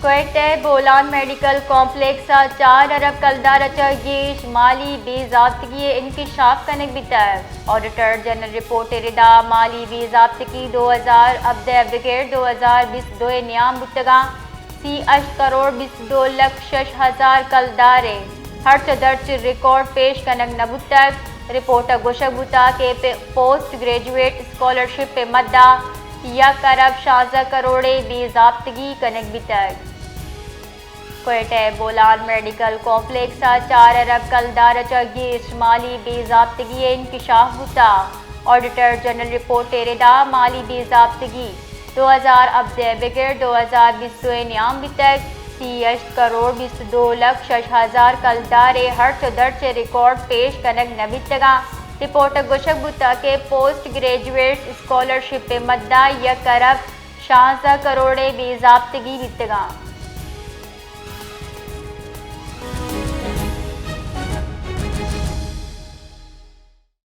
کوئٹہ ءِ Bolan medical complex ءَ چار ارب کلدار ءَ چہ گیش مالی بے ضابطگی ءِ انکشاف کنگ بیتگ۔ آڈیٹر جنرل رپورٹ ءِ ردا مالی بے ضابطگی دو ہزار ہبدہ ءَ بگر دو ہزار بیست دو ءِ نیام بوتگاں سی ہشت کروڑ بیست دو لکھ شش ہزار کلدار ءِ ہرچ ءُ درچ ریکارڈ پیش کنگ نہ بوتگ۔ رپورٹ ءَ گوشگ بوتگ کہ پہ پوسٹ گریجویٹ اسکالرشپ ءِ مد ءَ یک ارب شانزدہ کروڑ ءِ بے ضابطگی کنگ بیتگ۔ کوئٹہ ءِ بولان میڈیکل کمپلیکس ءَ چار ارب کلدار ءَ چہ گیش مالی بے ضابطگی ءِ انکشاف بوتگ۔ آڈیٹر جنرل رپورٹ ءِ ردا مالی بے ضابطگی دو ہزار ہبدہ ءَ بگر دو ہزار بیست دو ءِ نیام بیتگ سی ہشت کروڑ بیست دو لکھ شش ہزار کلدار ءِ ہرچ ءُ درچ ءِ ریکارڈ پیش کنگ نہ بیتگاں۔ رپورٹ ءَ گوشگ بوتگ کہ پوسٹ گریجویٹ اسکالرشپ ءِ مد ءَ یک ارب شانزدہ کروڑ ءِ بے ضابطگی بیتگاں۔